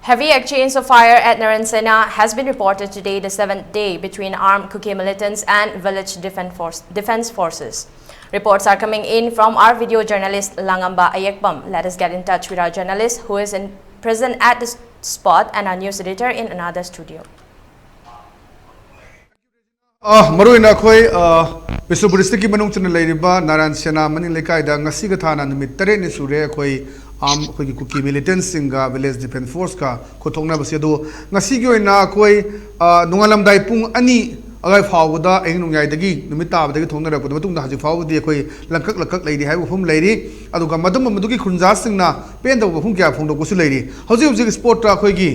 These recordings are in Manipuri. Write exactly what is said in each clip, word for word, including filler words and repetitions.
Heavy exchange of fire at Naransena has been reported today, the seventh day, between armed Kuki militants and village defense force, defense forces. Reports are coming in from our video journalist Langamba Ayekbam. Let us get in touch with our journalist who is in present at the s- spot and our news editor in another studio. ꯑ, ꯃꯔꯨꯑꯣꯏꯅ ꯑꯩꯈꯣꯏ, ꯑ, ꯕꯤꯁꯅꯨꯄꯨꯔ ꯗꯤꯁꯇ꯭ꯔꯤꯛꯀꯤ ꯃꯅꯨꯡ ꯆꯟꯅ ꯂꯩꯔꯤꯕ ꯅꯥꯔꯥꯌꯟ ꯁꯦꯅꯥ ꯃꯅꯤꯡ ꯂꯩꯀꯥꯏꯗ ꯉꯁꯤꯒ ꯊꯥꯅ ꯅꯨꯃꯤꯠ ꯇꯔꯦꯠꯅꯤ ꯁꯨꯔꯦ ꯑꯩꯈꯣꯏ, ꯑꯥꯝ, ꯑꯩꯈꯣꯏꯒꯤ ꯀꯨꯀꯤ ꯃꯤꯂꯤꯇꯦꯟꯁꯁꯤꯡꯒ ꯚꯤꯂꯦꯖ ꯗꯤꯐꯦꯟꯁ ꯐꯣꯔꯁꯀ ꯈꯨꯠꯊꯣꯛꯅꯕꯁꯦ꯫ ꯑꯗꯣ ꯉꯁꯤꯒꯤ ꯑꯣꯏꯅ ꯑꯩꯈꯣꯏ, ꯑ, ꯅꯣꯡꯉꯥꯜꯂꯝꯗꯥꯏ ꯄꯨꯡ ꯑꯅꯤ ꯑꯗꯨꯋꯥꯏ ꯐꯥꯎꯕꯗ, ꯑꯌꯤꯡ ꯅꯣꯡꯌꯥꯏꯗꯒꯤ ꯅꯨꯃꯤꯠ ꯇꯥꯕꯗꯒꯤ ꯊꯣꯛꯅꯔꯛꯄꯗ ꯃꯇꯨꯡꯗ ꯍꯧꯖꯤꯛ ꯐꯥꯎꯕꯗꯤ ꯑꯩꯈꯣꯏ ꯂꯪꯀꯛ ꯂꯪꯀꯛ ꯂꯩꯔꯤ ꯍꯥꯏꯕ ꯋꯥꯐꯝ ꯂꯩꯔꯤ꯫ ꯑꯗꯨꯒ ꯃꯗꯨꯝꯕ ꯃꯗꯨꯒꯤ ꯈꯨꯟꯖꯥꯁꯤꯡꯅ ꯄꯦꯟꯗꯕ ꯋꯥꯐꯝ ꯀꯌꯥ ꯐꯣꯡꯗꯣꯛꯄꯁꯨ ꯂꯩꯔꯤ꯫ ꯍꯧꯖꯤꯛ ꯍꯧꯖꯤꯛ ꯁ꯭ꯄꯣꯠꯇ ꯑꯩꯈꯣꯏꯒꯤ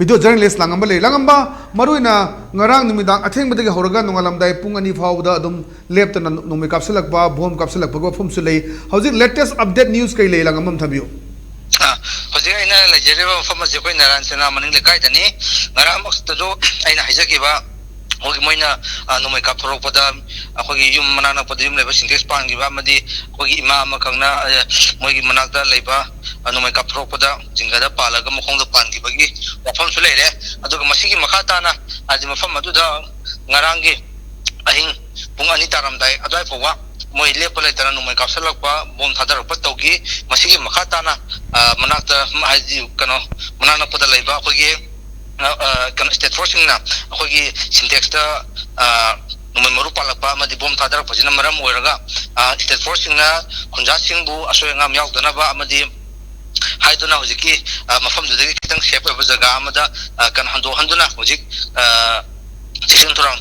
ꯚꯤꯗꯤꯑꯣ ꯖꯔꯅꯦꯂꯤꯁ ꯂꯥꯡꯉꯝꯕ ꯂꯩ꯫ ꯂꯥꯡꯉꯝꯕ, ꯃꯔꯨꯑꯣꯏꯅ ꯉꯔꯥꯡ ꯅꯨꯃꯤꯗꯥꯡ ꯑꯊꯦꯡꯕꯗꯒꯤ ꯍꯧꯔꯒ ꯅꯣꯡꯉꯥꯜꯂꯝꯗꯥꯏ ꯄꯨꯡ ꯑꯅꯤ ꯐꯥꯎꯕꯗ ꯑꯗꯨꯝ ꯂꯦꯞꯇꯅ ꯅꯣꯡꯃꯩ ꯀꯥꯞꯁꯤꯜꯂꯛꯄ, ꯕꯣꯝ ꯀꯥꯞꯁꯤꯜꯂꯛꯄꯒꯤ ꯋꯥꯐꯝꯁꯨ ꯂꯩ꯫ ꯍꯧꯖꯤꯛ ꯂꯦꯇꯦꯁ ꯑꯞꯗꯦꯠ ꯅ꯭ꯌꯨꯁ ꯀꯩ ꯂꯩ, ꯂꯥꯡꯉꯝꯕ ꯑꯃ ꯊꯝꯕꯤꯌꯨ꯫ ꯑ, ꯍꯧꯖꯤꯛ ꯑꯩꯅ ꯂꯩꯖꯔꯤꯕ ꯃꯐꯝ ꯑꯁꯤ ꯑꯩꯈꯣꯏ ꯅꯥꯔꯥꯌꯟ ꯁꯦꯅꯥ ꯃꯅꯤꯡ ꯂꯩꯀꯥꯏꯗꯅꯤ꯫ ꯉꯔꯥꯡꯃꯛꯇꯁꯨ ꯑꯩꯅ ꯍꯥꯏꯖꯈꯤꯕ, ꯑꯩꯈꯣꯏꯒꯤ ꯃꯣꯏꯅ, ꯑ, ꯅꯣꯡꯃꯩ ꯀꯥꯞꯊꯣꯔꯛꯄꯗ ꯑꯩꯈꯣꯏꯒꯤ ꯌꯨꯝ ꯃꯅꯥꯛ ꯅꯛꯄꯗ ꯌꯨꯝ ꯂꯩꯕ ꯁꯤꯟꯇꯦꯛꯁ ꯄꯥꯟꯈꯤꯕ ꯑꯃꯗꯤ ꯑꯩꯈꯣꯏꯒꯤ ꯏꯃꯥ ꯑꯃꯈꯛꯅ, ꯑ, ꯃꯣꯏꯒꯤ ꯃꯅꯥꯛꯇ ꯂꯩꯕ, ꯑ, ꯅꯣꯡꯃꯩ ꯀꯥꯞꯊꯣꯔꯛꯄꯗ ꯖꯤꯡꯒꯗ ꯄꯥꯜꯂꯒ ꯃꯈꯣꯡꯗ ꯄꯥꯟꯈꯤꯕꯒꯤ ꯋꯥꯐꯝꯁꯨ ꯂꯩꯔꯦ꯫ ꯑꯗꯨꯒ ꯃꯁꯤꯒꯤ ꯃꯈꯥ ꯇꯥꯅ ꯍꯥꯏꯗꯤ ꯃꯐꯝ ꯑꯗꯨꯗ ꯉꯔꯥꯡꯒꯤ ꯑꯍꯤꯡ ꯄꯨꯡ ꯑꯅꯤ ꯇꯥꯔꯝꯗꯥꯏ ꯑꯗꯨꯋꯥꯏ ꯐꯥꯎꯕ ꯃꯣꯏ ꯂꯦꯞꯄ ꯂꯩꯇꯅ ꯅꯣꯡꯃꯩ ꯀꯥꯞꯁꯤꯜꯂꯛꯄ, ꯕꯣꯝ ꯊꯥꯗꯔꯛꯄ ꯇꯧꯈꯤ꯫ ꯃꯁꯤꯒꯤ ꯃꯈꯥ ꯇꯥꯅ, ꯑ, ꯃꯅꯥꯛꯇ, ꯍꯥꯏꯗꯤ ꯀꯩꯅꯣ, ꯃꯅꯥꯛ ꯅꯛꯄꯗ ꯂꯩꯕ ꯑꯩꯈꯣꯏꯒꯤ, ꯑ, ꯑ, ꯀꯩꯅꯣ, ꯁ꯭ꯇꯦꯠ ꯐꯣꯔꯁꯁꯤꯡꯅ ꯑꯩꯈꯣꯏꯒꯤ ꯁꯤꯟꯇꯦꯛꯁꯇ, ꯑ, ꯅꯣꯡꯃꯩ ꯃꯔꯨ ꯄꯥꯜꯂꯛꯄ ꯑꯃꯗꯤ ꯕꯣꯝ ꯊꯥꯗꯔꯛꯄꯁꯤꯅ ꯃꯔꯝ ꯑꯣꯏꯔꯒ, ꯑ, ꯁ꯭ꯇꯦꯠ ꯐꯣꯔꯁꯁꯤꯡꯅ ꯈꯨꯟꯖꯥꯁꯤꯡꯕꯨ ꯑꯁꯣꯏ ꯑꯉꯥꯝ ꯌꯥꯎꯗꯅꯕ ꯑꯃꯗꯤ ꯍꯥꯏꯗꯨꯅ ꯍꯧꯖꯤꯛꯀꯤ, ꯑ, ꯃꯐꯝꯗꯨꯗꯒꯤ ꯈꯤꯇꯪ ꯁꯦꯐ ꯑꯣꯏꯕ ꯖꯒꯥ ꯑꯃꯗ, ꯑ, ꯀꯩꯅꯣ, ꯍꯟꯗꯣꯛꯍꯟꯗꯨꯅ ꯍꯧꯖꯤꯛ, ꯑ, ꯆꯦꯛꯁꯤꯟ ꯊꯧꯔꯥꯡ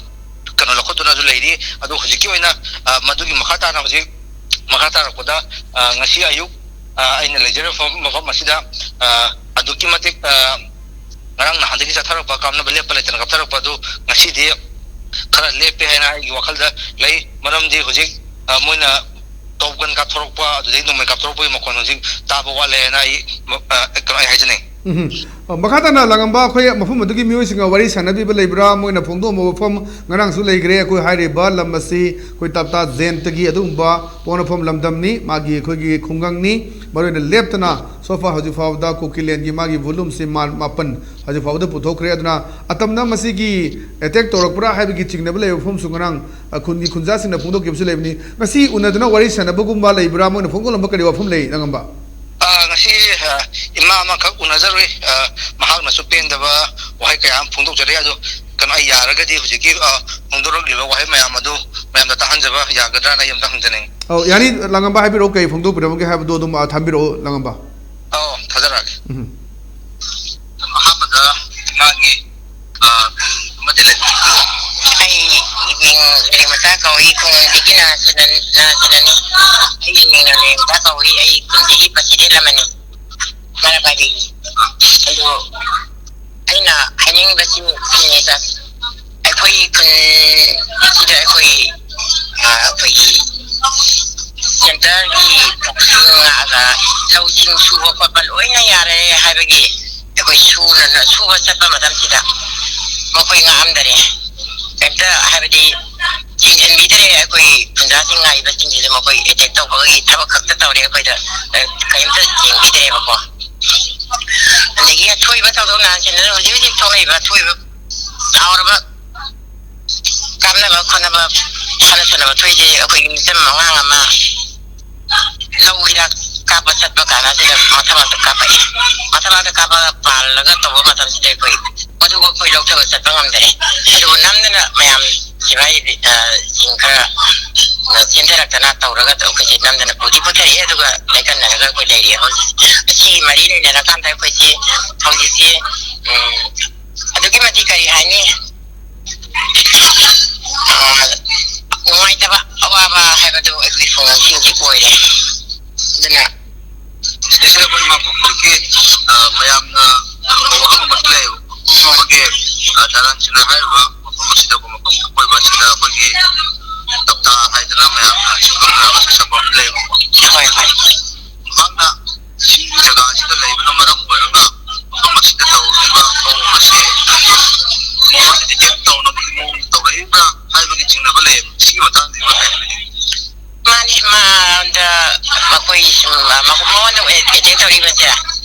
ꯀꯩꯅꯣ ꯂꯧꯈꯠꯇꯨꯅꯁꯨ ꯂꯩꯔꯤ꯫ ꯑꯗꯣ ꯍꯧꯖꯤꯛꯀꯤ ꯑꯣꯏꯅ, ꯑ, ꯃꯗꯨꯒꯤ ꯃꯈꯥ ꯇꯥꯅ ꯍꯧꯖꯤꯛ ꯃꯈꯥ ꯇꯥꯔꯛꯄꯗ, ꯑ, ꯉꯁꯤ ꯑꯌꯨꯛ, ꯑ, ꯑꯩꯅ ꯂꯩꯖꯔꯤꯕ ꯃꯐꯝ, ꯃꯐꯝ ꯑꯁꯤꯗ, ꯑ, ꯑꯗꯨꯛꯀꯤ ꯃꯇꯤꯛ, ꯑ, ꯉꯔꯥꯡ ꯅꯍꯥꯟꯗꯒꯤ ꯆꯠꯊꯔꯛꯄ, ꯀꯥꯞꯅꯕ ꯂꯦꯞꯄ ꯂꯩꯇꯅ ꯀꯥꯞꯊꯔꯛꯄ ꯑꯗꯨ ꯉꯁꯤꯗꯤ ꯈꯔ ꯂꯦꯞꯄꯦ ꯍꯥꯏꯅ ꯑꯩꯒꯤ ꯋꯥꯈꯜꯗ ꯂꯩ꯫ ꯃꯔꯝꯗꯤ ꯍꯧꯖꯤꯛ, ꯑ, ꯃꯣꯏꯅ ꯇꯣꯞ ꯒꯟ ꯀꯥꯞꯊꯣꯔꯛꯄ, ꯑꯗꯨꯗꯒꯤ ꯅꯣꯡꯃꯩ ꯀꯥꯞꯊꯣꯔꯛꯄꯒꯤ ꯃꯈꯣꯟ ꯍꯧꯖꯤꯛ ꯇꯥꯕ ꯋꯥꯠꯂꯦ ꯍꯥꯏꯅ ꯑꯩ, ꯑ, ꯀꯩꯅꯣ ꯑꯩ ꯍꯥꯏꯖꯅꯤꯡꯉꯤ꯫ ꯎꯝ꯫ ꯑ, ꯃꯈꯥ ꯇꯥꯅ ꯂꯥꯡꯉꯝꯕ ꯑꯩꯈꯣꯏ ꯃꯐꯝ ꯑꯗꯨꯒꯤ ꯃꯤꯑꯣꯏꯁꯤꯡꯒ ꯋꯥꯔꯤ ꯁꯥꯟꯅꯕꯤꯕ ꯂꯩꯕ꯭ꯔꯥ? ꯃꯣꯏꯅ ꯐꯣꯡꯗꯣꯛꯑꯝꯕ ꯋꯥꯐꯝ ꯉꯔꯥꯡꯁꯨ ꯂꯩꯈ꯭ꯔꯦ꯫ ꯑꯩꯈꯣꯏ ꯍꯥꯏꯔꯤꯕ ꯂꯝ ꯑꯁꯤ ꯑꯩꯈꯣꯏ ꯇꯞꯇꯥ ꯖꯦꯟꯇꯒꯤ ꯑꯗꯨꯒꯨꯝꯕ ꯄꯣꯛꯅꯐꯝ ꯂꯝꯗꯝꯅꯤ, ꯃꯥꯒꯤ ꯑꯩꯈꯣꯏꯒꯤ ꯈꯨꯡꯒꯪꯅꯤ꯫ ꯃꯔꯨꯑꯣꯏꯅ ꯂꯦꯞꯇꯅ so far ꯍꯧꯖꯤꯛ ꯐꯥꯎꯕꯗ ꯀꯨꯀꯤꯂꯦꯟꯒꯤ ꯃꯥꯒꯤ volume ꯁꯤ ꯃꯥ-, ꯃꯥꯄꯟ ꯍꯧꯖꯤꯛ ꯐꯥꯎꯕꯗ ꯄꯨꯊꯣꯛꯈ꯭ꯔꯦ꯫ ꯑꯗꯨꯅ ꯑꯇꯝꯅ ꯃꯁꯤꯒꯤ attack ꯇꯧꯔꯛꯄ꯭ꯔꯥ ꯍꯥꯏꯕꯒꯤ ꯆꯤꯡꯅꯕ ꯂꯩꯕ ꯋꯥꯐꯝꯁꯨ ꯉꯔꯥꯡ, ꯑ, ꯈꯨꯟꯒꯤ ꯈꯨꯟꯖꯥꯁꯤꯡꯅ ꯐꯣꯡꯗꯣꯛꯈꯤꯕꯁꯨ ꯂꯩꯕꯅꯤ꯫ ꯉꯁꯤ ꯎꯅꯗꯨꯅ ꯋꯥꯔꯤ ꯁꯥꯟꯅꯕꯒꯨꯝꯕ ꯂꯩꯕ꯭ꯔꯥ? ꯃꯣꯏꯅ ꯐꯣꯡꯗꯣꯛꯂꯝꯕ ꯀꯔꯤ ꯋꯥꯐꯝ ꯂꯩ, ꯂꯥꯡꯉꯝꯕ? ꯑ, ꯉꯁꯤ, ꯑ, ꯏꯃꯥ ꯑꯃꯈꯛ ꯎꯅꯖꯔꯨꯏ꯫ ꯑ, ꯃꯍꯥꯛꯅꯁꯨ ꯄꯦꯟꯗꯕ ꯋꯥꯍꯩ ꯀꯌꯥ ꯑꯃ ꯐꯣꯡꯗꯣꯛꯆꯔꯤ꯫ ꯑꯗꯨ ꯀꯩꯅꯣ, ꯑꯩ ꯌꯥꯔꯒꯗꯤ ꯍꯧꯖꯤꯛꯀꯤ, ꯑ, ꯐꯣꯡꯗꯣꯔꯛꯂꯤꯕ ꯋꯥꯍꯩ ꯃꯌꯥꯝ ꯑꯗꯨ ꯃꯌꯥꯝꯗ ꯇꯥꯍꯟꯖꯕ ꯌꯥꯒꯗ꯭ꯔꯥꯅ ꯑꯩ ꯑꯝꯇ ꯍꯪꯖꯅꯤꯡꯏ꯫ ꯑꯧ, ꯌꯥꯅꯤ, ꯂꯥꯡꯉꯝꯕ ꯍꯥꯏꯕꯤꯔꯛꯑꯣ, ꯀꯩ ꯐꯣꯡꯗꯣꯛꯄꯤꯔꯝꯒꯦ ꯍꯥꯏꯕꯗꯣ ꯑꯗꯨꯝ, ꯑ, ꯊꯝꯕꯤꯔꯛꯑꯣ, ꯂꯥꯡꯉꯝꯕ꯫ ꯑꯧ, ꯊꯥꯖꯔꯛꯑꯒꯦ꯫ ꯎꯝ꯫ ꯑꯍꯥꯟꯕꯗ ꯏꯃꯥꯒꯤ, ꯑ, ꯑꯃꯗꯤ ꯂꯩ꯫ ꯑꯩ ꯃꯤꯡ ꯔꯦꯃꯇꯥ ꯀꯧꯏ, ꯈꯨꯡꯒꯪꯗꯒꯤꯅ ꯁꯤꯅ-, ꯅ ꯁꯤꯅꯅꯤ꯫ ꯑꯩꯒꯤ ꯃꯤꯡꯅ ꯔꯦꯃꯇꯥ ꯀꯧꯏ, ꯑꯩ ꯈꯨꯟꯁꯤꯒꯤ president ꯑꯃꯅꯤ꯫ ꯃꯔꯥꯄꯥꯏꯕꯤꯒꯤ꯫ ꯑꯗꯣ ꯑꯩꯅ ꯍꯥꯏꯅꯤꯡꯕꯁꯤ ꯁꯤꯅꯦ ꯁꯥꯔ, ꯑꯩꯈꯣꯏ ꯈꯨꯟꯁꯤꯗ ꯑꯩꯈꯣꯏ, ꯑ, ꯑꯩꯈꯣꯏꯒꯤ centreꯒꯤ ꯄꯨꯈ꯭ꯔꯤ ꯉꯥꯛꯑꯒ ꯂꯧꯁꯤꯡ ꯁꯨꯕ ꯈꯣꯠꯄ ꯂꯣꯏꯅ ꯌꯥꯔꯦ ꯍꯥꯏꯕꯒꯤ ꯑꯩꯈꯣꯏ ꯁꯨꯅ-, ꯁꯨꯕ ꯆꯠꯄ ꯃꯇꯝꯁꯤꯗ ꯃꯈꯣꯏ ꯉꯥꯛꯑꯝꯗꯔꯦ꯫ ꯀꯩꯝꯇ ꯍꯥꯏꯕꯗꯤ ꯌꯦꯡꯁꯤꯟꯕꯤꯗ꯭ꯔꯦ꯫ ꯑꯩꯈꯣꯏ ꯈꯨꯟꯖꯥꯁꯤꯡ ꯉꯥꯏꯕꯁꯤꯡꯁꯤꯗ ꯃꯈꯣꯏ attack ꯇꯧꯕꯒꯤ ꯊꯕꯛ ꯈꯛꯇ ꯇꯧꯔꯦ꯫ ꯑꯩꯈꯣꯏꯗ, ꯑ, ꯀꯔꯤꯝꯇ ꯌꯦꯡꯕꯤꯗ꯭ꯔꯦꯕꯀꯣ꯫ ꯑꯗꯒꯤ ꯑꯊꯣꯛꯏꯕ ꯊꯧꯗꯣꯛ ꯅꯍꯥꯟꯁꯤꯡꯗꯨꯅ ꯍꯧꯖꯤꯛ ꯍꯧꯖꯤꯛ ꯊꯣꯛꯂꯛꯏꯕ ꯑꯊꯣꯛꯏꯕ ꯆꯥꯎꯔꯕ ꯀꯥꯞꯅꯕ ꯈꯣꯠꯅꯕ ꯁꯥꯟꯅ ꯁꯥꯟꯅꯕ ꯊꯣꯛꯏꯁꯦ ꯑꯩꯈꯣꯏꯒꯤ ꯃꯤꯆꯝ ꯑꯉꯥꯡ ꯑꯃ ꯂꯧ ꯍꯤꯗꯥꯛ ꯀꯥꯞꯄ ꯆꯠꯄ ꯀꯥꯟꯗ ꯁꯤꯗ ꯃꯊꯕꯥꯛꯇ ꯀꯥꯞꯄꯛꯑꯦ꯫ ꯃꯊꯕꯥꯛꯇ ꯀꯥꯞꯄꯒ ꯄꯥꯜꯂꯒ ꯇꯧꯕ ꯃꯇꯝꯁꯤꯗ ꯑꯩꯈꯣꯏ ꯃꯗꯨꯕꯨ ꯑꯩꯈꯣꯏ ꯂꯧꯊꯕ ꯆꯠꯄ ꯉꯝꯗꯔꯦ꯫ ꯑꯗꯨꯕꯨ ꯅꯝꯗꯅ ꯃꯌꯥꯝ ꯁꯤꯐꯥꯏ, ꯑ, ꯁꯤꯡ ꯈꯔ, ꯑ, ꯆꯦꯟꯊꯔꯛꯇꯅ ꯇꯧꯔꯒ ꯑꯩꯈꯣꯏꯁꯦ ꯅꯝꯗꯅ ꯄꯨꯗꯤ ꯄꯨꯊꯔꯛꯑꯦ꯫ ꯑꯗꯨꯒ ꯂꯥꯏꯀꯠꯅꯔꯒ ꯑꯩꯈꯣꯏ ꯂꯩꯔꯤ꯫ ꯍꯧꯖꯤꯛ ꯑꯁꯤꯒꯤ ꯃꯔꯤ ꯂꯩꯅꯔꯀꯥꯟꯗ ꯑꯩꯈꯣꯏꯁꯦ ꯍꯧꯖꯤꯛꯁꯦ, ꯎꯝ, ꯑꯗꯨꯛꯀꯤ ꯃꯇꯤꯛ ꯀꯔꯤ ꯍꯥꯏꯅꯤ, ꯑ, ꯅꯨꯡꯉꯥꯏꯇꯕ, ꯑꯋꯥꯕ ꯍꯥꯏꯕꯗꯨ ꯑꯩꯈꯣꯏ ꯈꯨꯡꯒꯪꯁꯤꯡꯁꯤ ꯑꯣꯏꯔꯦ꯫ ꯑꯗꯨꯅ ꯁꯤꯗꯩꯁꯤꯗ ꯑꯩꯈꯣꯏ ꯃꯐꯝꯗꯨꯒꯤ, ꯑ, ꯃꯌꯥꯝꯅ ꯈꯪꯕ ꯋꯥꯐꯝ ꯑꯃꯁꯨ ꯂꯩꯌꯦꯕ꯫ ꯁꯣꯝꯒꯤ, ꯑ, ꯗꯥ ꯂꯥꯟꯁꯤꯅ ꯍꯥꯏꯔꯤꯕ ꯃꯐꯝ ꯑꯁꯤꯗ, ꯃꯐꯝ ꯑꯀꯣꯏꯕ ꯑꯁꯤꯗ ꯑꯩꯈꯣꯏꯒꯤ ꯇꯞꯇꯥ ꯍꯥꯏꯗꯅ ꯃꯌꯥꯝꯅ ꯈꯪꯅꯔꯕ ꯁꯛꯁꯛꯄ ꯑꯃ ꯂꯩꯌꯦꯕꯀꯣ꯫ ꯍꯣꯏ, ꯍꯣꯏ꯫ ꯃꯍꯥꯛꯅ ꯁꯤꯒꯤ ꯖꯒꯥ ꯑꯁꯤꯗ ꯂꯩꯕꯅ ꯃꯔꯝ ꯑꯣꯏꯔꯒ ꯆꯤꯡꯅꯕ ꯂꯩꯌꯦꯕ꯫ ꯁꯤꯒꯤ ꯃꯇꯥꯡꯗ ꯏꯃꯥ ꯀꯩ ꯍꯥꯏꯅꯤꯡꯉꯤ? ꯃꯥꯅꯤ, ꯃꯥꯗ ꯃꯈꯣꯏ ꯁꯨꯝ, ꯃꯉꯣꯟꯗ ꯑꯦꯇꯦꯛ ꯇꯧꯔꯤꯕꯁꯦ,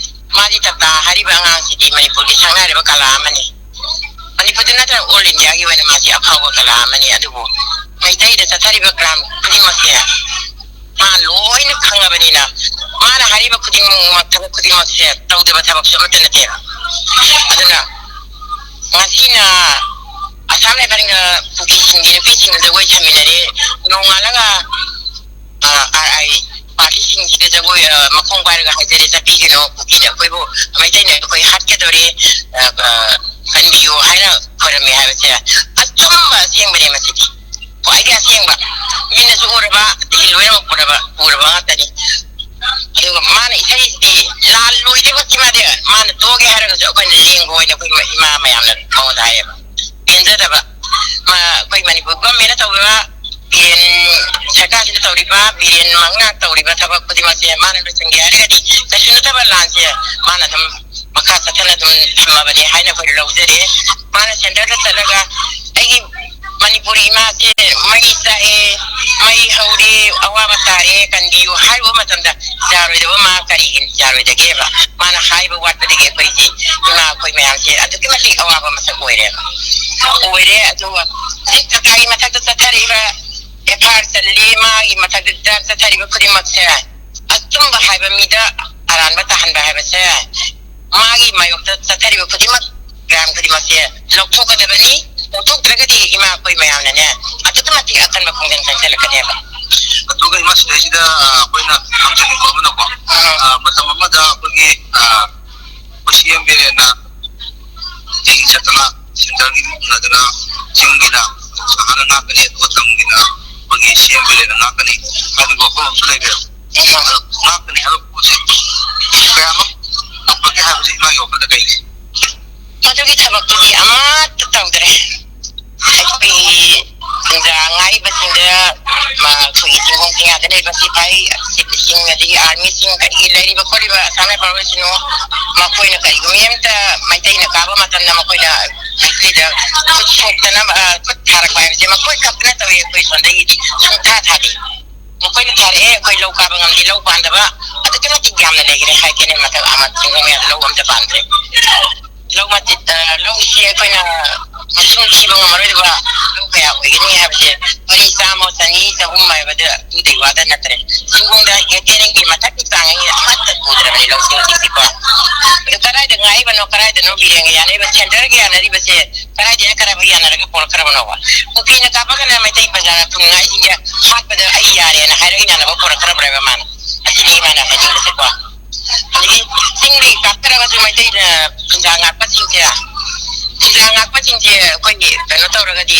ꯃꯥꯗꯤ ꯇꯞꯇꯥ ꯍꯥꯏꯔꯤꯕ ꯑꯉꯥꯡꯁꯤꯗꯤ ꯃꯅꯤꯄꯨꯔꯒꯤ ꯁꯛꯅꯥꯏꯔꯕ ꯀꯂꯥ ꯑꯃꯅꯤ꯫ ꯃꯅꯤꯄꯨꯔꯗ ꯅꯠꯇꯅ ꯑꯣꯜ ꯏꯟꯗꯤꯌꯥꯒꯤ ꯑꯣꯏꯅ ꯃꯥꯁꯤ ꯑꯐꯥꯎꯕ ꯀꯂꯥ ꯑꯃꯅꯤ꯫ ꯑꯗꯨꯕꯨ ꯃꯩꯇꯩꯗ ꯆꯠꯊꯔꯤꯕ ꯀ꯭ꯔꯥꯏꯝ ꯈꯨꯗꯤꯡꯃꯛꯁꯦ ꯃꯥ ꯂꯣꯏꯅ ꯈꯪꯉꯕꯅꯤꯅ, ꯃꯥꯅ ꯍꯥꯏꯔꯤꯕ ꯈꯨꯗꯤꯡꯃꯛ, ꯊꯕꯛ ꯈꯨꯗꯤꯡꯃꯛꯁꯦ ꯇꯧꯗꯕ ꯊꯕꯛꯁꯨ ꯑꯃꯠꯇ ꯅꯠꯇꯦꯕ꯫ ꯑꯗꯨꯅ ꯉꯁꯤꯅ ꯑꯁꯥꯝ ꯔꯥꯏꯐꯜꯒ ꯀꯨꯀꯤꯁꯤꯡꯒꯤ ꯅꯨꯄꯤꯁꯤꯡ ꯖꯒꯣꯏ ꯁꯥꯃꯤꯟꯅꯔꯦ꯫ ꯅꯣꯡꯉꯥꯜꯂꯒ, ꯑ, ꯑꯥꯔ ꯑꯥꯏ ꯄꯥꯔꯇꯤꯁꯤꯡꯁꯤꯗ ꯖꯒꯣꯏ, ꯑ, ꯃꯈꯣꯡ ꯄꯥꯏꯔꯒ ꯍꯥꯏꯖꯔꯦ, "ꯆꯠꯄꯤꯒꯅꯨ, ꯀꯨꯀꯤꯅ ꯑꯩꯈꯣꯏꯕꯨ, ꯃꯩꯇꯩꯅ ꯑꯩꯈꯣꯏ ꯍꯥꯠꯀꯗꯧꯔꯦ, ꯑ, ꯑ, ꯀꯟꯕꯤꯌꯨ" ꯍꯥꯏꯅ ꯈꯣꯏꯔꯝꯃꯤ ꯍꯥꯏꯕꯁꯦ ꯑꯆꯨꯝꯕ ꯑꯁꯦꯡꯕꯅꯦ꯫ ꯃꯁꯤꯗꯤ ꯈ꯭ꯋꯥꯏꯗꯒꯤ ꯑꯁꯦꯡꯕ, ꯃꯤꯅꯁꯨ ꯎꯔꯕ, ꯑꯗꯒꯤ ꯂꯣꯏꯅꯃꯛ ꯎꯔꯕ, ꯎꯔꯕ ꯉꯥꯛꯇꯅꯤ꯫ ꯑꯗꯨꯒ ꯃꯥꯅ ꯏꯁꯩꯁꯤꯗꯤ ꯂꯥꯜꯂꯣꯏꯗ꯭ꯔꯤꯕꯛꯇꯤ ꯃꯥꯗꯤ, ꯃꯥꯅ ꯇꯣꯛꯑꯒꯦ ꯍꯥꯏꯔꯒꯁꯨ ꯑꯩꯈꯣꯏꯅ ꯂꯦꯡꯕ ꯑꯣꯏꯅ ꯑꯩꯈꯣꯏ ꯏꯃꯥ ꯃꯌꯥꯝꯅ ꯃꯉꯣꯟꯗ ꯍꯥꯏꯌꯦꯕ꯫ ꯄꯦꯟꯖꯗꯕ꯫ ꯃꯥ-, ꯑꯩꯈꯣꯏ ꯃꯅꯤꯄꯨꯔ ꯒꯣꯔꯃꯦꯟꯅ ꯇꯧꯔꯤꯕ, ꯕꯤꯔꯦꯟ ꯁꯔꯀꯥꯔꯁꯤꯅ ꯇꯧꯔꯤꯕ, ꯕꯤꯔꯦꯟ ꯃꯪꯅ ꯇꯧꯔꯤꯕ ꯊꯕꯛ ꯈꯨꯗꯤꯡꯃꯛꯁꯦ ꯃꯥꯅ ꯂꯣꯏꯁꯤꯟꯒꯦ ꯍꯥꯏꯔꯒꯗꯤ ꯀꯩꯁꯨ ꯅꯠꯇꯕ ꯂꯥꯟꯁꯦ ꯃꯥꯅ ꯑꯗꯨꯝ ꯃꯈꯥ ꯆꯠꯊꯅ ꯑꯗꯨꯝ ꯊꯝꯃꯕꯅꯦ ꯍꯥꯏꯅ ꯑꯩꯈꯣꯏ ꯂꯧꯖꯔꯦ꯫ ꯃꯥꯅ ꯁꯦꯟꯇꯔꯗ ꯆꯠꯂꯒ ꯑꯩꯒꯤ ꯃꯅꯤꯄꯨꯔꯤ ꯏꯃꯥꯁꯦ ꯃꯩ ꯆꯥꯛꯑꯦ, ꯃꯩ ꯍꯧꯔꯦ, ꯑꯋꯥꯕ ꯇꯥꯔꯦ, ꯀꯟꯕꯤꯌꯨ ꯍꯥꯏꯔꯨꯕ ꯃꯇꯝꯗ ꯌꯥꯔꯣꯏꯗꯕ ꯃꯥ ꯀꯔꯤꯒꯤ ꯌꯥꯔꯣꯏꯗꯒꯦꯕ? ꯃꯥꯅ ꯍꯥꯏꯕ ꯋꯥꯠꯄꯗꯒꯤ ꯑꯩꯈꯣꯏꯁꯤ ꯏꯃꯥ ꯑꯩꯈꯣꯏ ꯃꯌꯥꯝꯁꯦ ꯑꯗꯨꯛꯀꯤ ꯃꯇꯤꯛ ꯑꯋꯥꯕ ꯃꯁꯛ ꯑꯣꯏꯔꯦꯕ꯫ ꯑꯣꯏꯔꯦ꯫ ꯑꯗꯨꯒ ꯍꯧꯖꯤꯛ ꯇꯇꯥꯒꯤ ꯃꯊꯛꯇ ꯆꯠꯊꯔꯛꯏꯕ ꯑꯦꯐ ꯑꯥꯏ ꯑꯥꯔ ꯆꯜꯂꯤ, ꯃꯥꯒꯤ ꯃꯊꯛꯇ ꯆꯠꯊꯔꯤꯕ ꯈꯨꯗꯤꯡꯃꯛꯁꯦ ꯑꯆꯨꯝꯕ ꯍꯥꯏꯕ ꯃꯤꯗ ꯑꯔꯥꯟꯕ ꯇꯥꯍꯟꯕ ꯍꯥꯏꯕꯁꯦ ꯃꯥꯒꯤ ꯃꯥꯌꯣꯛꯇ ꯆꯠꯊꯔꯤꯕ ꯈꯨꯗꯤꯡꯃꯛ, ꯀ꯭ꯔꯥꯏꯝ ꯈꯨꯗꯤꯡꯃꯛꯁꯦ ꯂꯧꯊꯣꯛꯀꯗꯕꯅꯤ꯫ ꯂꯧꯊꯣꯛꯇ꯭ꯔꯒꯗꯤ ꯏꯃꯥ ꯑꯩꯈꯣꯏ ꯃꯌꯥꯝꯅꯅꯦ ꯑꯗꯨꯛꯀꯤ ꯃꯇꯤꯛ ꯑꯀꯟꯕ ꯈꯣꯡꯖꯪ ꯆꯪꯁꯤꯜꯂꯛꯀꯅꯦꯕ꯫ ꯑꯗꯨꯒ ꯏꯃꯥ, ꯁꯤꯗꯩꯁꯤꯗ, ꯑ, ꯑꯩꯈꯣꯏꯅ ꯈꯪꯖꯅꯤꯡꯕ ꯑꯃꯅꯀꯣ, ꯎꯝ꯫ ꯑ, ꯃꯇꯝ ꯑꯃꯗ ꯑꯩꯈꯣꯏꯒꯤ, ꯑ, ꯑꯩꯈꯣꯏ ꯁꯤ ꯑꯦꯝ ꯕꯤꯔꯦꯟꯅ ꯆꯤꯡ ꯆꯠꯇꯅ, ꯁꯦꯟꯇꯔꯒꯤ ꯎꯅꯗꯅ, ꯆꯤꯡꯒꯤꯅ ꯁꯍꯥꯅ ꯉꯥꯛꯀꯅꯤ, ꯑꯗꯨꯒ ꯇꯝꯒꯤꯅ ꯑꯩꯈꯣꯏꯒꯤ ꯁꯤ ꯑꯦꯝ ꯕꯤꯔꯦꯟꯅ ꯉꯥꯛꯀꯅꯤ ꯍꯥꯏꯕꯒꯤ ꯋꯥꯐꯝ ꯑꯃꯁꯨ ꯂꯩꯔꯦꯕ꯫ ꯉꯥꯛꯀꯅꯤ ꯍꯥꯏꯕ ꯄꯣꯠꯁꯦ ꯀꯌꯥꯃꯨꯛ ꯉꯝꯕꯒꯦ ꯍꯥꯏꯕꯁꯤ ꯏꯃꯥꯒꯤ ꯋꯥꯈꯜꯗ ꯀꯩ ꯂꯩ? ꯃꯗꯨꯒꯤ ꯊꯕꯛꯇꯨꯗꯤ ꯑꯃꯠꯇ ꯇꯧꯗ꯭ꯔꯦ꯫ ꯑꯩꯈꯣꯏꯒꯤ ꯄꯨꯡꯖꯥ ꯉꯥꯛꯏꯕꯁꯤꯡꯗ, ꯃꯥ, ꯑꯩꯈꯣꯏꯒꯤ ꯆꯤꯡꯈꯣꯡ ꯆꯤꯡꯌꯥꯗ ꯂꯩꯕ ꯁꯤꯐꯥꯏ, ꯁꯤꯡ, ꯑꯗꯒꯤ ꯑꯥꯔꯃꯤꯁꯤꯡ, ꯀꯔꯤ ꯂꯩꯔꯤꯕ ꯈꯣꯠꯂꯤꯕ ꯑꯁꯥꯝ ꯔꯥꯏꯐꯜ ꯑꯣꯏꯁꯅꯨ, ꯃꯈꯣꯏꯅ ꯀꯔꯤꯒꯨꯝꯕ ꯑꯃꯇ ꯃꯩꯇꯩꯅ ꯀꯥꯕ ꯃꯇꯝꯗ ꯃꯈꯣꯏꯅ ꯑꯩꯈꯣꯏꯗ ꯈꯨꯠ ꯁꯣꯛꯇꯅꯕ, ꯑ, ꯈꯨꯠ ꯊꯥꯔꯛꯄ ꯍꯥꯏꯕꯁꯦ ꯃꯈꯣꯏ ꯈꯛꯇ ꯅꯠꯇꯕ, ꯑꯩꯈꯣꯏ ꯁꯣꯝꯗꯒꯤꯗꯤ ꯁꯨꯡꯊꯥ ꯊꯥꯗꯦ꯫ ꯃꯈꯣꯏꯅ ꯊꯥꯔꯛꯑꯦ, ꯑꯩꯈꯣꯏ ꯂꯧ ꯀꯥꯕ ꯉꯝꯗꯦ, ꯂꯧ ꯄꯥꯟꯗꯕ ꯑꯗꯨꯛꯀꯤ ꯃꯇꯤꯛ ꯌꯥꯝꯅ ꯂꯩꯈ꯭ꯔꯦ꯫ ꯍꯥꯏ ꯀꯦꯅꯦꯜ ꯃꯊꯛ ꯑꯃ ꯆꯤꯡꯈꯣꯡ ꯃꯌꯥꯗ ꯂꯧ ꯑꯝꯇ ꯄꯥꯟꯗ꯭ꯔꯦ꯫ ꯂꯧ ꯃꯇꯤꯛ, ꯑ, ꯂꯧꯁꯤ ꯑꯩꯈꯣꯏꯅ ꯃꯁꯤꯡ ꯊꯤꯕ ꯉꯝꯃꯔꯣꯏꯗꯕ ꯂꯧ ꯀꯌꯥ ꯑꯣꯏꯒꯅꯤ ꯍꯥꯏꯕꯁꯦ ꯄꯔꯤ ꯆꯥꯝꯃ, ꯆꯅꯤ, ꯆꯍꯨꯝ ꯍꯥꯏꯕꯗ ꯑꯗꯨꯗꯩ ꯋꯥꯗ ꯅꯠꯇ꯭ꯔꯦ꯫ ꯆꯤꯡꯈꯣꯡꯗ ꯍꯦꯛ ꯀꯦꯅꯦꯜꯒꯤ ꯃꯊꯛꯀꯤ ꯆꯥꯡ ꯑꯩ ꯑꯃꯠꯇ ꯎꯗ꯭ꯔꯕꯅꯤ ꯂꯧꯁꯤꯡꯁꯤꯀꯣ꯫ ꯑꯗꯨ ꯀꯗꯥꯏꯗ ꯉꯥꯛꯏꯕꯅꯣ, ꯀꯗꯥꯏꯗꯅꯣ ꯕꯤꯔꯦꯟꯒ ꯌꯥꯅꯔꯤꯕ, ꯁꯦꯟꯇꯔꯒ ꯌꯥꯅꯔꯤꯕꯁꯦ ꯀꯗꯥꯏꯗꯒꯤ ꯀꯔꯝꯕ ꯌꯥꯅꯔꯒ ꯄꯣꯔꯛꯈ꯭ꯔꯕꯅꯣꯕ? ꯀꯨꯀꯤꯅ ꯀꯥꯞꯄꯒꯅ ꯃꯩꯇꯩ ꯄ꯭ꯔꯖꯥꯅ ꯊꯨꯡꯅꯉꯥꯏꯁꯤꯡꯁꯦ ꯍꯥꯠꯄꯗ ꯑꯩ ꯌꯥꯔꯦꯅ ꯍꯥꯏꯔꯒ ꯌꯥꯅꯕ ꯄꯣꯔꯛꯈ꯭ꯔꯕ꯭ꯔꯕ ꯃꯥꯅ? ꯑꯁꯤꯅꯤ ꯃꯥꯅ ꯍꯥꯏꯅꯤꯡꯕꯁꯦꯀꯣ꯫ ꯑꯗꯒꯤ ꯆꯤꯡꯗꯒꯤ ꯀꯥꯞꯊꯔꯒꯁꯨ ꯃꯩꯇꯩꯅ ꯈꯨꯟꯖꯥ ꯉꯥꯛꯄꯁꯤꯡꯁꯦ, ꯈꯨꯟꯖꯥ ꯉꯥꯛꯄꯁꯤꯡꯁꯦ ꯑꯩꯈꯣꯏꯒꯤ ꯀꯩꯅꯣ ꯇꯧꯔꯒꯗꯤ,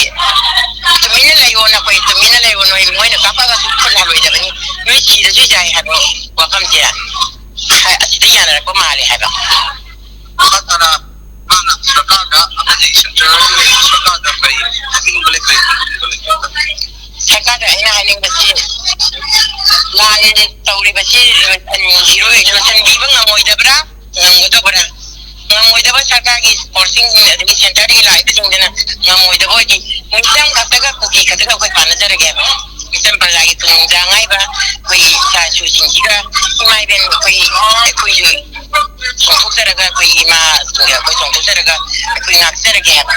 "ꯇꯨꯃꯤꯟꯅ ꯂꯩꯌꯣ ꯅꯈꯣꯏ, ꯇꯨꯃꯤꯟꯅ ꯂꯩꯌꯣ, ꯅꯣꯏ ꯃꯣꯏꯅ ꯀꯥꯞꯄꯒꯁꯨ ꯈꯨꯠ ꯍꯜꯂꯣꯏꯗꯕꯅꯤ, ꯅꯣꯏ ꯁꯤꯔꯁꯨ ꯌꯥꯏ" ꯍꯥꯏꯕ ꯋꯥꯐꯝꯁꯦ ꯑꯁꯤꯗ ꯌꯥꯅꯔꯛꯄ ꯃꯥꯜꯂꯦ ꯍꯥꯏꯕ꯫ ꯃꯈꯥ ꯇꯥꯅ ꯃꯥꯅ ꯁꯔꯀꯥꯔꯗ ꯑꯃꯗꯤ ꯁꯦꯟꯇ꯭ꯔꯦꯜꯒꯤ ꯁꯔꯀꯥꯔꯗ ꯀꯔꯤ ꯍꯥꯏꯅꯤꯡꯕ ꯂꯩ, ꯀꯔꯤ ꯈꯪꯅꯤꯡꯕ ꯂꯩ? ꯁꯔꯀꯥꯔꯗ ꯑꯩꯅ ꯍꯥꯏꯅꯤꯡꯕꯁꯤ, ꯂꯥꯟ ꯇꯧꯔꯤꯕꯁꯤ ꯂꯣꯏꯁꯤꯟꯕꯤꯔꯣꯏ-, ꯂꯣꯏꯁꯤꯟꯕꯤꯕ ꯉꯝꯃꯣꯏꯗꯕ꯭ꯔꯥ, ꯉꯝꯒꯗꯧꯕ꯭ꯔꯥ? ꯉꯝꯃꯣꯏꯗꯕ ꯁꯔꯀꯥꯔꯒꯤ ꯐꯣꯔꯁꯁꯤꯡ ꯑꯗꯒꯤ ꯁꯦꯟꯇꯔꯗꯒꯤ ꯂꯥꯛꯏꯕꯁꯤꯡꯗꯨꯅ ꯉꯝꯃꯣꯏꯗꯕ ꯑꯣꯏꯗꯤ, ꯃꯤꯆꯝ ꯈꯛꯇꯒ, ꯀꯨꯀꯤ ꯈꯛꯇꯒ ꯑꯩꯈꯣꯏ ꯄꯥꯟꯅꯖꯔꯒꯦꯕ꯫ ꯃꯤꯆꯝ ꯄ꯭ꯔꯖꯥꯒꯤ ꯇꯨꯡ ꯆꯥꯡ ꯍꯥꯏꯕ ꯑꯩꯈꯣꯏꯒꯤ ꯏꯆꯥ ꯏꯁꯨꯁꯤꯡꯁꯤꯒ ꯏꯃꯥ ꯏꯕꯦꯟ ꯑꯩꯈꯣꯏ, ꯑꯩꯈꯣꯏꯁꯨ ꯆꯣꯡꯊꯣꯛꯆꯔꯒ, ꯑꯩꯈꯣꯏ ꯏꯃꯥꯁꯤꯡꯒ ꯑꯩꯈꯣꯏ ꯆꯣꯡꯊꯣꯛꯆꯔꯒ ꯑꯩꯈꯣꯏ ꯉꯥꯛꯆꯔꯒꯦ ꯍꯥꯏꯕ꯫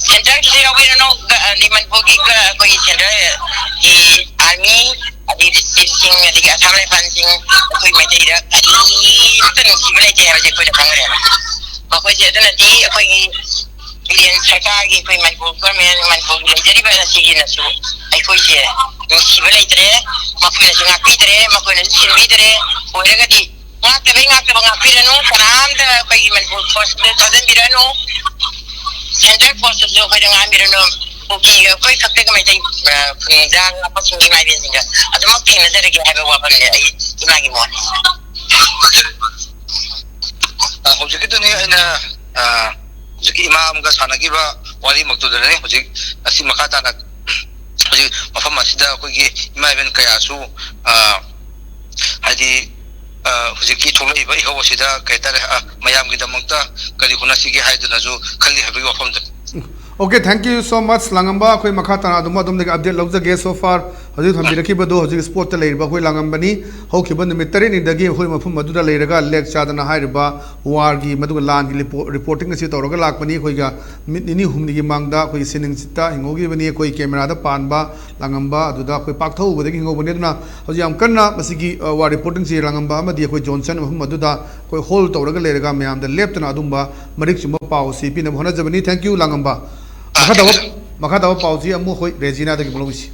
ꯁꯦꯟꯇꯔꯒꯤꯁꯨ ꯌꯥꯎꯕꯤꯔꯅꯨ, ꯒ-, ꯑꯗꯩ ꯃꯅꯤꯄꯨꯔꯒꯤ ꯒ-, ꯑꯩꯈꯣꯏꯒꯤ ꯁꯦꯟꯇꯔꯒꯤ ꯑꯥꯔꯃꯤ, ꯑꯗꯩꯗꯤ ꯆꯤꯐꯁꯤꯡ, ꯑꯗꯒꯤ ꯑꯁꯥꯝ ꯔꯥꯏꯐꯜꯁꯤꯡ ꯑꯩꯈꯣꯏ ꯃꯩꯇꯩꯗ ꯀꯔꯤꯝꯇ ꯅꯨꯡꯁꯤꯕ ꯂꯩꯇꯦ ꯍꯥꯏꯕꯁꯦ ꯑꯩꯈꯣꯏꯅ ꯈꯪꯈ꯭ꯔꯦꯕ꯫ ꯃꯈꯣꯏꯁꯦ ꯑꯗꯨꯅꯗꯤ ꯑꯩꯈꯣꯏꯒꯤ ꯏꯟꯗꯤꯌꯟ ꯁꯔꯀꯥꯔꯒꯤ, ꯑꯩꯈꯣꯏ ꯃꯅꯤꯄꯨꯔ ꯒꯣꯔꯃꯦꯟ, ꯃꯅꯤꯄꯨꯔꯒꯤ ꯂꯩꯖꯔꯤꯕ ꯑꯁꯤꯒꯤꯅꯁꯨ ꯑꯩꯈꯣꯏꯁꯦ ꯅꯨꯡꯁꯤꯕ ꯂꯩꯇ꯭ꯔꯦ, ꯃꯈꯣꯏꯅꯁꯨ ꯉꯥꯛꯄꯤꯗ꯭ꯔꯦ, ꯃꯈꯣꯏꯅꯁꯨ ꯁꯤꯟꯕꯤꯗ꯭ꯔꯦ꯫ ꯑꯣꯏꯔꯒꯗꯤ ꯉꯥꯛꯇꯕꯩ ꯉꯥꯛꯇꯕ ꯉꯥꯛꯄꯤꯔꯅꯨ, ꯀꯅꯥꯝꯇ ꯑꯩꯈꯣꯏꯒꯤ ꯃꯅꯤꯄꯨꯔ ꯐꯣꯔꯁꯇ ꯊꯥꯖꯤꯟꯕꯤꯔꯅꯨ꯫ ꯁꯦꯟꯇ꯭ꯔꯦꯜ ꯐꯣꯔꯁꯇꯁꯨ ꯑꯩꯈꯣꯏꯗ ꯉꯥꯡꯕꯤꯔꯅꯨ꯫ ꯀꯨꯀꯤꯒ ꯑꯩꯈꯣꯏ ꯈꯛꯇꯒ ꯃꯩꯇꯩ, ꯑ, ꯈꯨꯟꯖꯥ ꯉꯥꯛꯄꯁꯤꯡꯒꯤ ꯏꯃꯥ ꯏꯕꯦꯟꯁꯤꯡꯒ ꯑꯗꯨꯃꯛ ꯊꯦꯡꯅꯖꯔꯒꯦ ꯍꯥꯏꯕ ꯋꯥꯐꯝꯅꯦ ꯑꯩ ꯏꯃꯥꯒꯤ ꯃꯣꯠꯅꯤ꯫ ꯑ, ꯍꯧꯖꯤꯛꯀꯤꯗꯨꯅꯤ ꯑꯩꯅ, ꯑ, ꯍꯧꯖꯤꯛꯀꯤ ꯏꯃꯥ ꯑꯃꯒ ꯁꯥꯟꯅꯈꯤꯕ ꯋꯥꯔꯤꯃꯛꯇꯨꯗꯅꯤ꯫ ꯍꯧꯖꯤꯛ ꯑꯁꯤ ꯃꯈꯥ ꯇꯥꯅ ꯍꯧꯖꯤꯛ ꯃꯐꯝ ꯑꯁꯤꯗ ꯑꯩꯈꯣꯏꯒꯤ ꯏꯃꯥ ꯏꯕꯦꯟ ꯀꯌꯥꯁꯨ, ꯑ, ꯍꯥꯏꯗꯤ ꯑ, ꯍꯧꯖꯤꯛꯀꯤ ꯊꯣꯛꯂꯛꯏꯕ ꯏꯍꯧ ꯑꯁꯤꯗ ꯀꯩ ꯍꯥꯏꯇꯥꯔꯦ, ꯑ, ꯃꯌꯥꯝꯒꯤꯗꯃꯛꯇ ꯀꯔꯤ ꯍꯣꯠꯅꯁꯤꯒꯦ ꯍꯥꯏꯗꯨꯅꯁꯨ ꯈꯜꯂꯤ ꯍꯥꯏꯕꯒꯤ ꯋꯥꯐꯝꯗꯨ꯫ Okay, thank you so much, ꯂꯥꯡꯉꯝꯕ꯫ ꯑꯩꯈꯣꯏ ꯃꯈꯥ ꯇꯥꯅ ꯑꯗꯨꯝ ꯑꯗꯣꯝꯗꯒꯤ update ꯂꯧꯖꯒꯦ꯫ So far ꯍꯧꯖꯤꯛ ꯊꯝꯕꯤꯔꯛꯈꯤꯕꯗꯣ ꯍꯧꯖꯤꯛ spot ꯇ ꯂꯩꯔꯤꯕ ꯑꯩꯈꯣꯏ ꯂꯥꯡꯉꯝꯕꯅꯤ꯫ ꯍꯧꯈꯤꯕ ꯅꯨꯃꯤꯠ ꯇꯔꯦꯠꯅꯤꯗꯒꯤ ꯑꯩꯈꯣꯏ ꯃꯐꯝ ꯑꯗꯨꯗ ꯂꯩꯔꯒ ꯂꯦꯛ ꯆꯥꯗꯅ ꯍꯥꯏꯔꯤꯕ war ꯒꯤ ꯃꯗꯨꯒ ꯂꯥꯟꯒꯤ report, reporting ꯑꯁꯤ ꯇꯧꯔꯒ ꯂꯥꯛꯄꯅꯤ꯫ ꯑꯩꯈꯣꯏꯒ ꯅꯨꯃꯤꯠ ꯅꯤꯅꯤ ꯍꯨꯝꯅꯤꯒꯤ ꯃꯥꯡꯗ ꯑꯩꯈꯣꯏꯒꯤ ꯁꯤꯅꯤꯡꯆꯤꯠꯇ ꯍꯤꯡꯍꯧꯈꯤꯕꯅꯤ꯫ ꯑꯩꯈꯣꯏ camera ꯗ ꯄꯥꯟꯕ ꯂꯥꯡꯉꯝꯕ ꯑꯗꯨꯗ ꯑꯩꯈꯣꯏ ꯄꯥꯛꯊꯧꯕꯗꯒꯤ ꯍꯤꯡꯍꯧꯕꯅꯤ꯫ ꯑꯗꯨꯅ ꯍꯧꯖꯤꯛ ꯌꯥꯝ ꯀꯟꯅ ꯃꯁꯤꯒꯤ, ꯑ, war reporting ꯁꯤ ꯂꯥꯡꯉꯝꯕ ꯑꯃꯗꯤ ꯑꯩꯈꯣꯏ ꯖꯣꯟꯁꯟ ꯃꯐꯝ ꯑꯗꯨꯗ ꯑꯩꯈꯣꯏ hold ꯇꯧꯔꯒ ꯂꯩꯔꯒ ꯃꯌꯥꯝꯗ ꯂꯦꯞꯇꯅ ꯑꯗꯨꯝꯕ ꯃꯔꯤꯛ ꯆꯨꯝꯕ ꯄꯥꯎ ꯑꯁꯤ ꯄꯤꯅꯕ ꯍꯣꯠꯅꯖꯕꯅꯤ꯫ Thank you, ꯂꯥꯡꯉꯝꯕ꯫ ꯃꯈꯥ ꯇꯥꯕ, ꯃꯈꯥ ꯇꯥꯕ ꯄꯥꯎꯁꯤ ꯑꯃꯨꯛ ꯑꯩꯈꯣꯏ ꯔꯦꯖꯤꯅꯥꯗꯒꯤ ꯑꯃꯨꯛ ꯂꯧꯁꯤ꯫